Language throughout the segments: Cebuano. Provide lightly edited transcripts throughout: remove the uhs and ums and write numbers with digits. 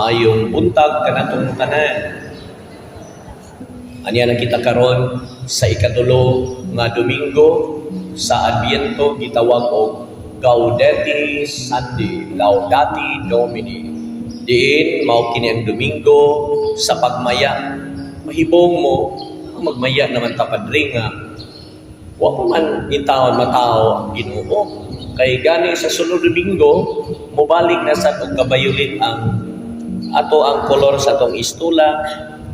Maayong buntag kanatong tanan. Ania na kita karon sa ikatulo nga Domingo sa Adbyento, gitawag og Gaudete Sunday, Laudate Domini. Diin mao kini ang Domingo sa pagmaya. Mahibong mo, magmaya naman ta, Padre, nga wa pa man intawon matao ang Ginoo. Kay gani sa sunod Domingo, mobalik na sad og kabayulit ang ato ang kolor sa atong istula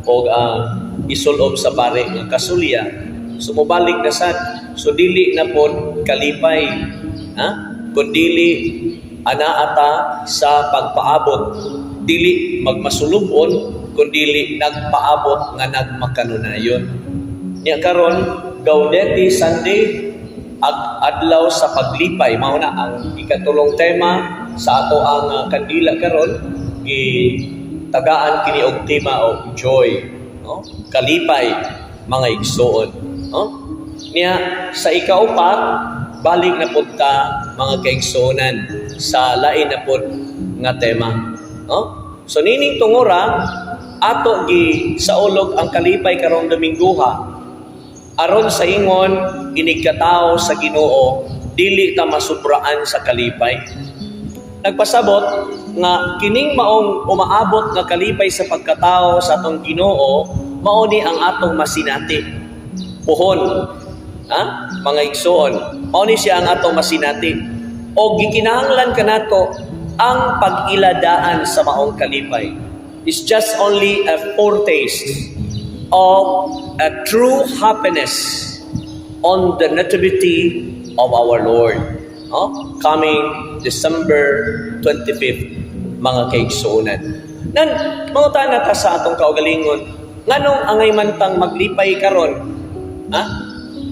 o ang isulob sa pare nga kasulya. So mobalik na sad. So dili na pod kalipay. Ha? Kun dili anaa ta sa pagpaabot. Dili magmasulubon kun dili nagpaabot nga nagmakanunayon. Nya karon, Gaudete Sunday, ag adlaw sa paglipay, mao na ang ikatulong tema sa ato ang kandila karon. Gi tagaan kini og tema og joy, no? Kalipay, mga igsuon, no? Niya sa ikaupat, balik na pud ta, mga kaigsuonan, sa lain na pud nga tema, no? So nining tungura, ato gi saulog ang kalipay karong Dominguha aron sa ingon inigkatao sa Ginoo, dili ta masubraan sa kalipay. Nagpasabot nga kining maong umaabot nga kalipay sa pagkatao sa atong Ginoo, mao ni ang atong masinati puhon, ha, mga igsoon. Mao ni siya ang atong masinati o gikinahanglan kanato ang pag-iladaan sa maong kalipay. Is just only a foretaste of a true happiness on the nativity of our Lord. No? Coming December 25th, mga kaigsuonan. Nan, mangutana ta sa atong kaugalingon, nganong angay man tang maglipay karon? Ha?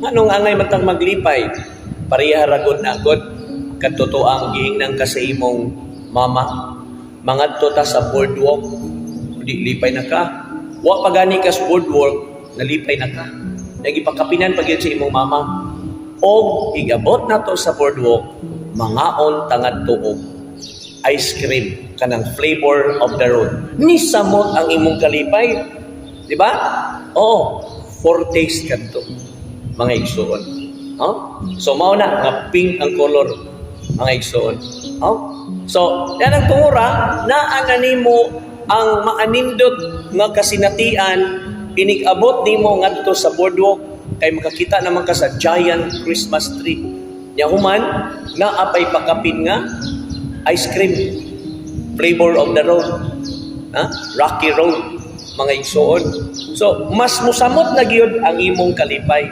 Nganong angay man tang maglipay? Pareha ra gud na gud. Katotoang giingnan ka sa imong mama. Mangadto ta sa boardwalk, di lipay na ka. Wa pa gani ka sa boardwalk, nalipay na ka. Nagipakapinan pa gyud sa imong mama. Og igabot na to sa boardwalk, mangaon ta ngadto og ice cream kanang Flavor of the Road. Ni samot ang imong kalipay. Di ba? Oo, foretaste kadto, mga igsuon. Oh? So mao na nga pink ang color, mga igsuon. Oh? So, yan ang tungura, naa na nimo ang maanindot nga kasinatian inig-abot nimo ngadto sa boardwalk kay makakita naman ka sa giant Christmas tree. Nya human, naa pay pakapin nga ice cream, Flavor of the Road. Ha? Rocky Road, mga igsuon. So, mas musamot na gyud ang imong kalipay.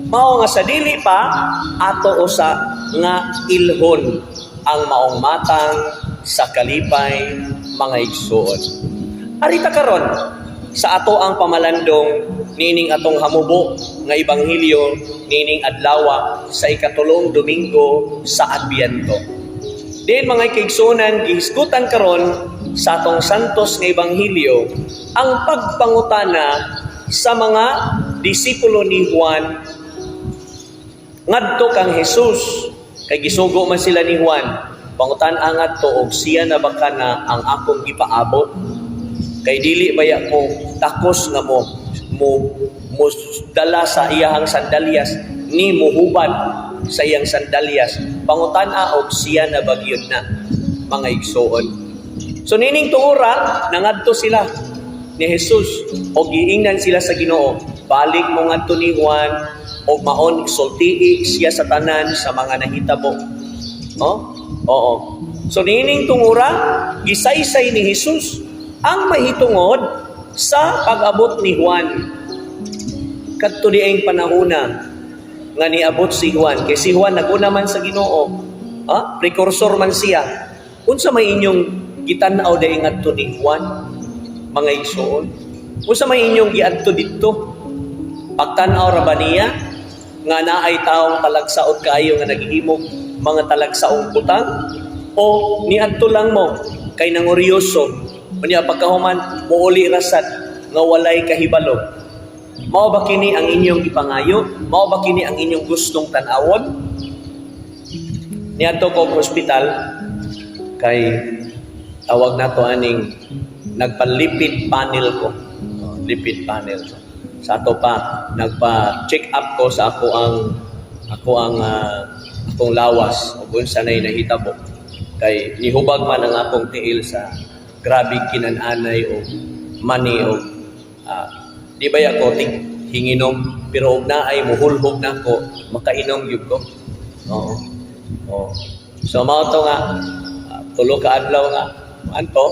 Mao nga sa dili pa ato usa nga ilhon ang maong matang sa kalipay, mga igsuon. Arita karon sa ato ang pamalandong nining atong hamubo nga ebanghelyo nining adlawa sa ikatulong Domingo sa Adbyento. Din, mga kaigsuonan, gihisgutan karon sa atong santos nga ebanghelyo ang pagpangutana sa mga disipulo ni Juan ngadto kang Jesus, kay gisugo man sila ni Juan. Pangutan-a ngadto og siya na ba kana ang akong gipaabot, kay dili baya ko takos nga mo mo mo dala sa iyahang sandalyas ni muhubad sa iyang sandalyas. Pangutan-a og siya na ba gyud na, mga igsuon. So nining tungura, nangadto sila ni Jesus og giingnan sila sa Ginoo, "Balik mo ngadto ni Juan og maon sultii siya sa tanan sa mga nahitabo." Oh? Oo. So nining tungura, gisaysay ni Jesus ang mahitungod sa pag-abot ni Juan. Kadto diayng panahona nga niabot si Juan, kay si Juan naguna man sa Ginoo. Ha? Precursor man siya. Unsa may inyong gitan-aw dai ngadto ni Juan, mga igsoon? Unsa may inyong giadto didto? Pagtan-aw ra ba niya nga naay taong talagsaon kaayo nga naghihimog mga talagsaong butang, o niadto lang mo kay nanguryoso, unya pagkahuman muuli ra sad nga walay kahibalo? Mao ba kini ang inyong gipangayo? Mao ba kini ang inyong gustong tan-awon? Niadto ko og hospital kay tawag nato aning Nagpa-lipid panel ko. Oh, lipid panel. Sa ato pa, nagpa-check up ko sa ako ang akong lawas ug unsa nay nahitabo kay nihubag man ang akong tiil sa grabe kinan-anay o mani o di ba ako tig hinginom, pero og naay muhulhog nako, makainom gyud ko. Oo. So mao to nga 3 ka adlaw nga anto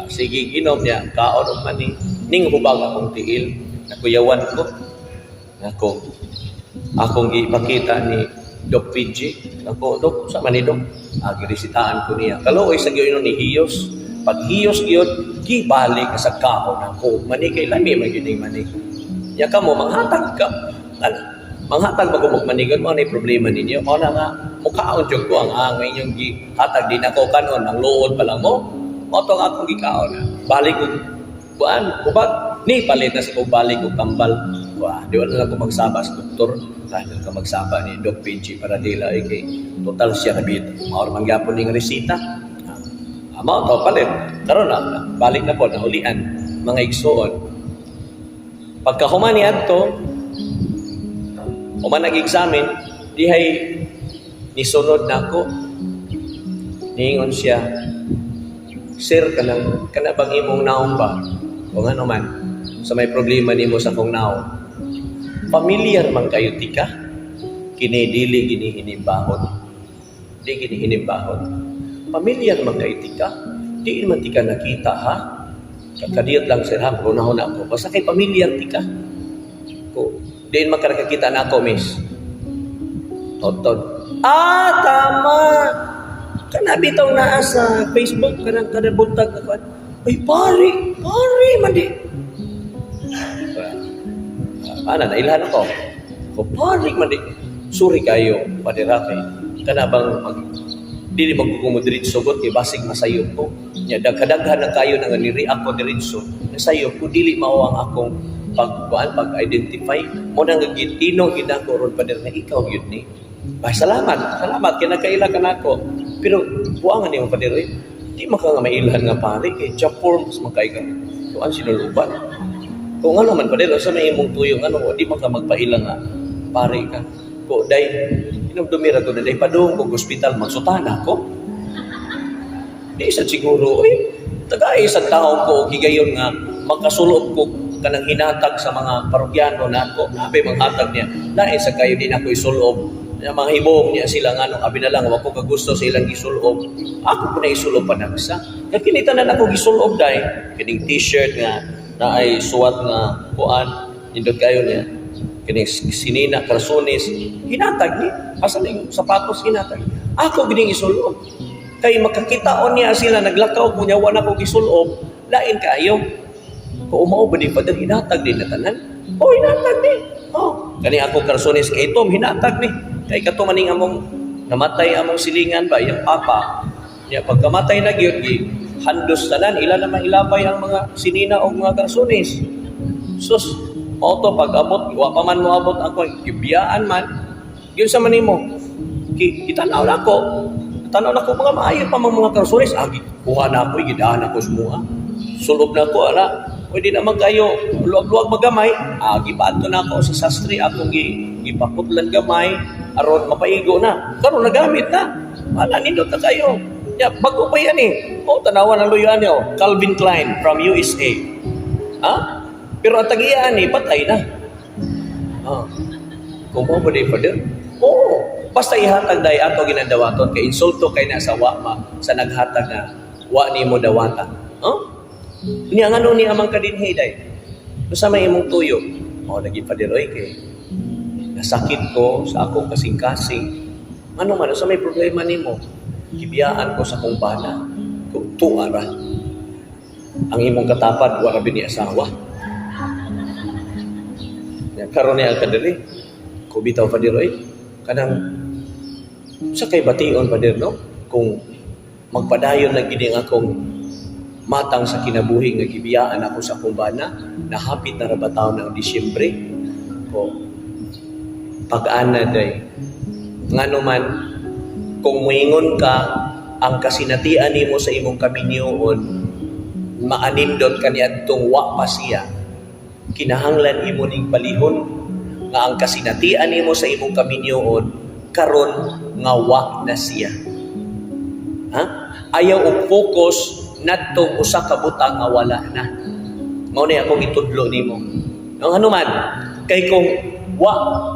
sige inom niya, kaon og mani, ning hubag akong tiil, nakuyawan ko. Nako, akong gipakita ni Doc PG. Ako, "Doc, sa man ni Doc?" Giresitaan ko niya. Kaluoy sa gyud ni hiyos. Pag hiyos gyud, gibalik sa kaon ako. Mani kay lami man gyud ning mani. Ya kamo manghatag ka. Ano, manghatag ba ko og mani mo na problema ninyo. Mao na nga mukaon jud ko ang inyong gihatag, di nako kanon ang luod pa lang mo. Mao to ang akong gikaon. Balik og kuan, hubag ni palit na sa kog balik og tambal. Wa, di wala lang ko magsaba sa doktor. Dahil ka magsaba ni Doc PG para dila ay kay total siya kabit. Mao man gyapon ning resita. Mao to palit. Karon na, balik na po nahulian, mga igsuon. Pagkahuman ni adto, human nag-examine, dihay nisunod na ako. Niingon siya, "Sir, kanang, kana bang imong naong ba? Kung ano man, sa may problema nimo sa kong naong. Familiar man kayo tika, kini dili gini hinimbahon. Di gini hinimbahon. Familiar man kayo tika, di man tika nakita ha. Kadiyot lang, sir, ha, runahon ako. Basta kay familiar tika. Ko, di man ka nakakita na ako, miss. Totod. Ah, tama. Kana bitaw naa sa Facebook kanang kada buntag na kuan. Ay pare, pare man di. Ana nailhan ako. Ko pare man di. Sorry kayo, padera, kay kana bang mag dili magkukumo diretso gud kay basig masayop ko. Nya daghan na kayo nga ni-react ko diretso. Nasayop ko, dili mao ang akong pagkuan, pag-identify mo nang gitino gid ako ron, pader, na ikaw gyud ni. Ay, salamat, salamat kay nakaila ka nako. Pero buangan nimo, pader, eh. Di man ka nga mailhan nga pare kay Japorms man kay ka. Tuan sinuluban. Kung ano man, pader, sa may imong tuyo, ano, di man ka magpaila nga pare ka. Ko day inom dumira ko na day padung ko ospital, magsutana ko. Di sad siguro, oy, tagay sa taong ko og higayon nga makasulob ko kanang hinatag sa mga parokyano nako. Nabi manghatag niya. Lain sa kayo di nako isulob. Ang mga hibong niya sila nga nung abi na lang wa ko kagusto sa ilang gisulob. Ako ko na isulob panagsa. Kay kini tanan ako gisulob day kining T-shirt nga naay suwat nga kuan, nindot kayo niya. Kining sinina karsunis hinatag ni asa na yung sapatos, hinatag. Ako gining isulob. Kay makakitaon niya sila naglakaw ko niya wa ko gisulob, lain kayo. Ko umao ba ni Father, hinatag din na tanan? Oh, hinatag ni. Oh, kani ako karsunis kay itom hinatag ni. Kay kato maning among namatay among silingan ba iyang papa. Niya pagkamatay na gyud, gi handos tanan, ila na mailabay ang mga sinina og mga karsunis. Sus, mao to pag abot, wa pa man moabot ako, gibiyaan man. Gyud sa man nimo. Kitanaw na ako. Tanaw na ko mga maayo pa mga karsunis. Ah, kuha na ako, gidaan ako sumuha. Sulob na ko, ala. Pwede naman kayo, luwag-luwag magamay. Ah, gibato na ako sa sastri, akong gipaputlan gamay, aron mapaigo na. Karon nagamit na. Wala, nindot na kayo. Ya, bago pa yan eh. Oh, tanawan ang luyuan niyo. Calvin Klein from USA. Ha? Pero ang tagiyaan ni, patay na. Ah. Kung mo ba di, Father? Oo. Basta ihatag dahil ato ginadawaton kay insulto kay na sa wa ma, sa naghatag nga wa nimo dawata. Huh? Niya ngano ni amang kadinhi day? Unsa may imong tuyo? Oh, lagi, Father, oy, kay nasakit ko sa akong kasing-kasing. Ano man sa may problema nimo? Gibiyaan ko sa akong bana. Kung tuara. Ang imong katapad wa ra ni asawa. Ya, karon niya kadiri. Ko bitaw, Father, oy, kanang sa kay bation, Father, no? Kung magpadayon na gini ang akong matang sa kinabuhi nga gibiyaan ako sa akong bana, nahapit na ra ba taon ang Disyembre ko pag-ana day. Ngano man kung muingon ka ang kasinatian nimo sa imong kaminyoon Maanindot kaniadtong wa pa siya. Kinahanglan imo ning balihon nga ang kasinatian nimo sa imong kaminyoon karon nga wa na siya. Ha? Ayaw og focus nadtong usa ka butang nga wala na. Mao ni akong itudlo nimo. Ang ano man, kay kung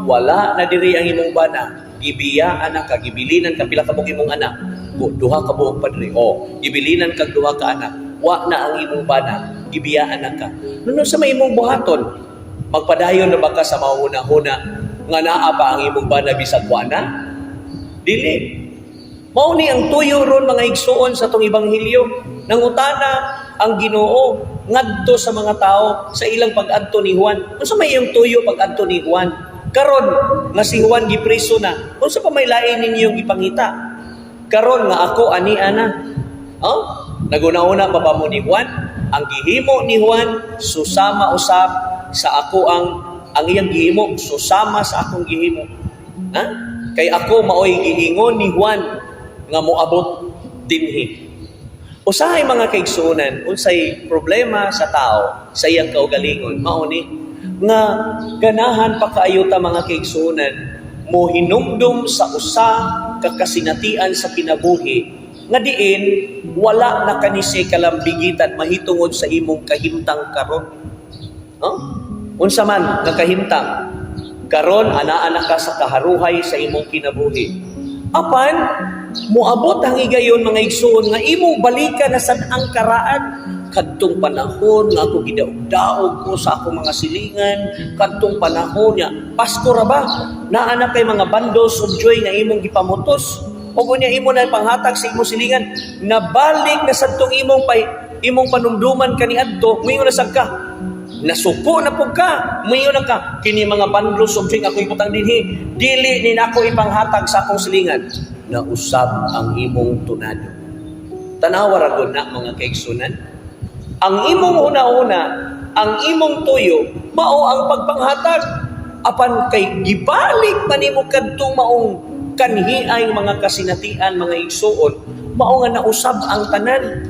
wala na diri ang imong bana, gibiyaan na ka, gibilinan ka pila ka buok imong anak, duha ka buok pa diri. O, gibilinan kag duha ka anak, wa na ang imong bana, gibiyaan na ka. Nuno sa may imong buhaton, magpadayon na ba ka sa mahuna-huna nga naa pa ang imong bana bisag wa na? Dili. Mao ni ang tuyo ron, mga igsuon, sa tong ebanghelyo. Nangutana ang Ginoo ngadto sa mga tao sa ilang pag-adto ni Juan. Unsa may iyong tuyo pag-adto ni Juan? Karon nga si Juan gipriso na, unsa pa may lain ninyong ipangita? Karon nga ako ani ana. Oh? Naguna-una pa ba mo ni Juan? Ang gihimo ni Juan susama usab sa ako, ang iyang gihimo susama sa akong gihimo. Ha? Kay ako maoy giingon ni Juan nga moabot dinhi. Usahay, mga kaigsuonan, unsay problema sa tao sa iyang kaugalingon, mao ni nga ganahan pa kaayo ta, mga kaigsuonan, mo hinumdum sa usa ka kasinatian sa kinabuhi nga diin wala na kani siya kalambigitan mahitungod sa imong kahimtang karon. No? Unsa man nga kahimtang karon, anaa na ka sa kaharuhay sa imong kinabuhi. Apan moabot ang higayon, mga igsoon, nga imong balikan na sad ang karaan, kadtong panahon nga ako gidaog-daog ko sa akong mga silingan, kadtong panahon nga Pasko ra ba, naa na kay mga bundles of joy nga imong gipamutos o unya imo na panghatag sa imong silingan. Nabalik na sadtong imong panumduman kaniadto, moingon na sad ka, nasuko na pud ka, muingon na ka, "Kini mga bundles of joy nga ako ibutang dinhi, dili ni nako ipanghatag sa akong silingan." Nausab ang imong tunado. Tanawa ra gud na, mga kaigsunan. Ang imong una-una, ang imong tuyo mao ang pagpanghatag, apan kay gibalik man nimo kadtong maong kanhiay mga kasinatian, mga igsuon, mao nga nausab ang tanan.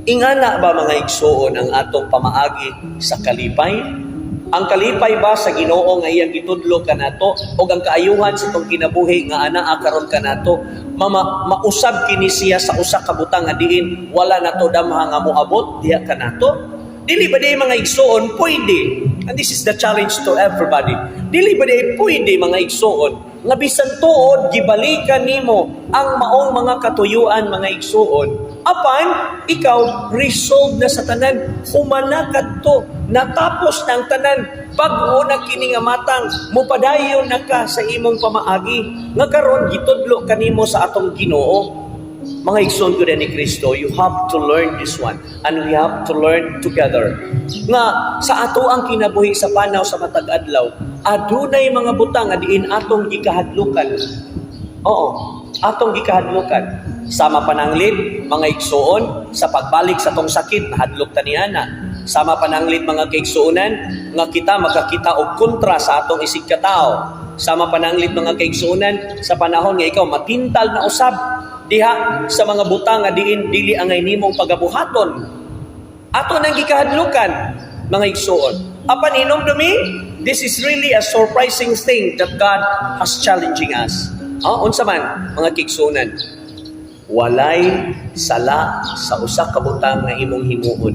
Ingana ba, mga igsuon, ang atong pamaagi sa kalipay? Ang kalipay ba sa Ginoo nga iyang gitudlo kanato o ang kaayuhan sa itong kinabuhi nga anaa karon kanato, mama, mausab kini siya sa usa ka butang nga diin wala nato damha nga moabot diha kanato? Dili ba di, mga igsuon, pwede? And this is the challenge to everybody. Dili ba di pwede, mga igsuon, nga bisan tuod gibalikan nimo ang maong mga katuyuan, mga igsuon, apan ikaw resolve na sa tanan, humana kadto, natapos na ang tanan, bag-o na kini nga matang, mupadayon na ka sa imong pamaagi nga karon gitudlo kanimo sa atong Ginoo? Mga igsoon ko ni Kristo, you have to learn this one and we have to learn together. Nga sa ato ang kinabuhi sa panaw sa matag adlaw, adunay mga butang nga diin atong gikahadlukan. Oo, atong gikahadlukan. Sama pananglit, mga igsoon, sa pagbalik sa tong sakit, nahadlok ta niana. Sama pananglit, mga kaigsuonan, nga kita makakita og kontra sa atong isig katao. Sama pananglit, mga kaigsuonan, sa panahon nga ikaw matintal na usab diha sa mga butang nga diin dili angay nimong pagabuhaton. Ato nang gikahadlukan, mga igsuon. Apan hinumdumi, this is really a surprising thing that God has challenging us. Ah, unsa man, mga kaigsuonan, walay sala sa usa ka butang nga imong himuon.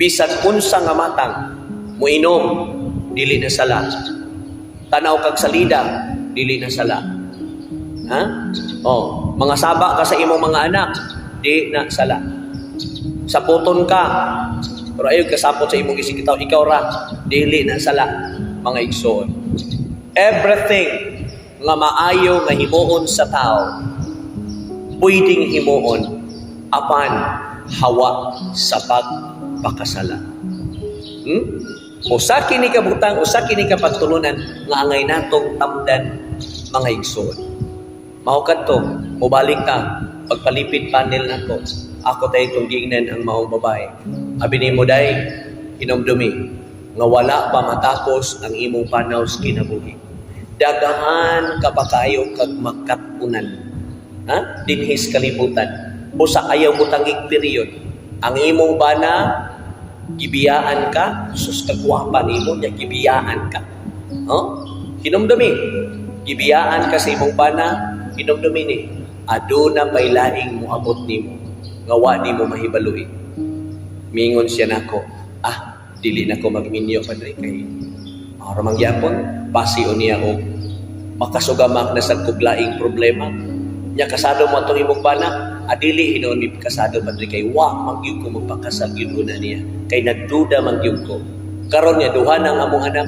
Bisan unsa nga matang, muinom, dili na sala. Tanaw kag salida, dili na sala. Ha? Oh, mga saba ka sa imong mga anak, di na sala. Saputon ka, pero ayaw kasapot sa imong isig ikaw, ikaw ra, dili na sala, mga igsoon. Everything nga maayo nga himuon sa tao, pwedeng himuon apan hawa sa pagpakasala. Usa kini ka butang, usa kini ka pagtulunan nga angay natong tamdan, mga igsoon. Mao kadto, mobalik ka pagpalipid panel nato. Ako tay itong giingnan ang maong babae. Abi nimo day, hinumdumi nga wala pa matapos ang imong panaw sa kinabuhi. Dagahan ka pa kayo kag makat-unan. Ha? Dinhi sa kalibutan. Busa ayaw mo tangig period. Ang imong bana gibiyaan ka, sus, kagwapa nimo nya gibiyaan ka. No? Hinumdumi, gibiyaan ka sa imong bana, hinumdumi ni, aduna pay laing moabot nimo nga wa nimo mahibalui. Mingon siya nako, "Ah, dili na ko magminyo, Padre, kay mao ra man gyapon, basi unya og makasugamak na sa kog laing problema." Nya kasado mo atong imong bana? "Adili hinuon mi kasado, Padre, kay wa man gyud ko magpakasal gyud una niya kay nagduda man gyud ko. Karon niya duha na ang among anak,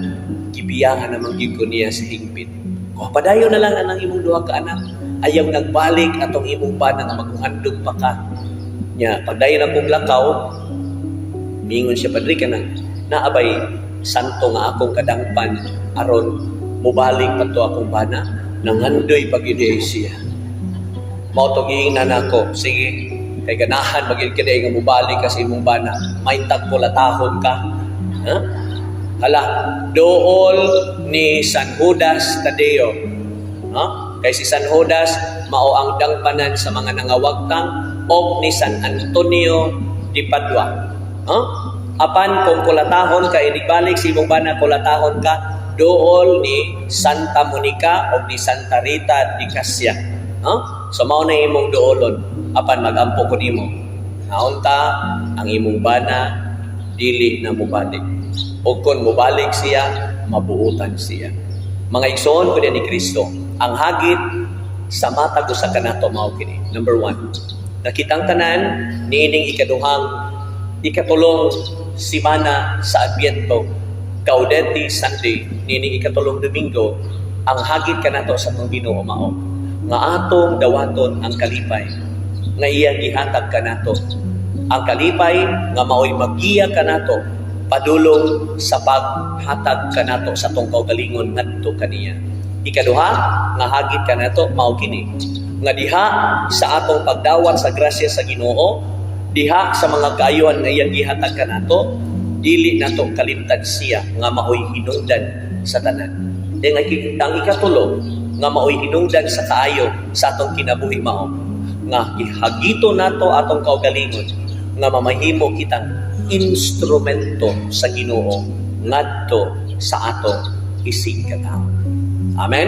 gibiyaan naman gyud ko niya sa hingpit." "O padayon na lang anang imong duha ka anak. Ayaw nagbalik atong imong bana nga maghandog pa ka." Nya pagdayon akong lakaw, mingon siya, "Padre, kanang naabay santo nga akong kadangpan aron mubalik pa to akong bana?" Nangandoy pag siya. Mao to giingnan nako, "Sige, kay ganahan magid ka nga mubalik ka sa imong bana, maintag kulatahon ka." Ha? Hala, dool ni San Judas Tadeo. Ha? Kay si San Judas mao ang dangpanan sa mga nangawagtang og ni San Antonio di Padua. Ha? Apan kung kulatahon ka, inigbalik sa imong bana, kulatahon ka, dool ni Santa Monica o ni Santa Rita di Cascia. No? So mao na imong doolon, apan magampo ko nimo. Naunta ang imong bana dili na mobalik. O kung mobalik siya, mabuutan siya. Mga igsoon ko ni Kristo, ang hagit sa matag usa kanato mao kini. Number one, nakitang tanan niining ikaduhang ikatulong simana sa Adbyento, Gaudete Sunday, niining ikatulong Domingo, ang hagit kanato sa atong Ginoo mao nga atong dawaton ang kalipay nga iyang gihatag kanato. Ang kalipay nga maoy magiya kanato padulong sa paghatag kanato sa atong kaugalingon ngadto kaniya. Ikaduha nga hagit kanato mao kini nga diha sa atong pagdawat sa grasya sa Ginoo, diha sa mga kaayuhan nga iyang gihatag kanato, dili nato kalimtan siya nga maoy hinungdan sa tanan. Then ang ikatulo nga maoy hinungdan sa kaayo sa atong kinabuhi mao nga gihagito nato atong kaugalingon nga mamahimo kitang instrumento sa Ginoo ngadto sa atong isigkatawo. Amen.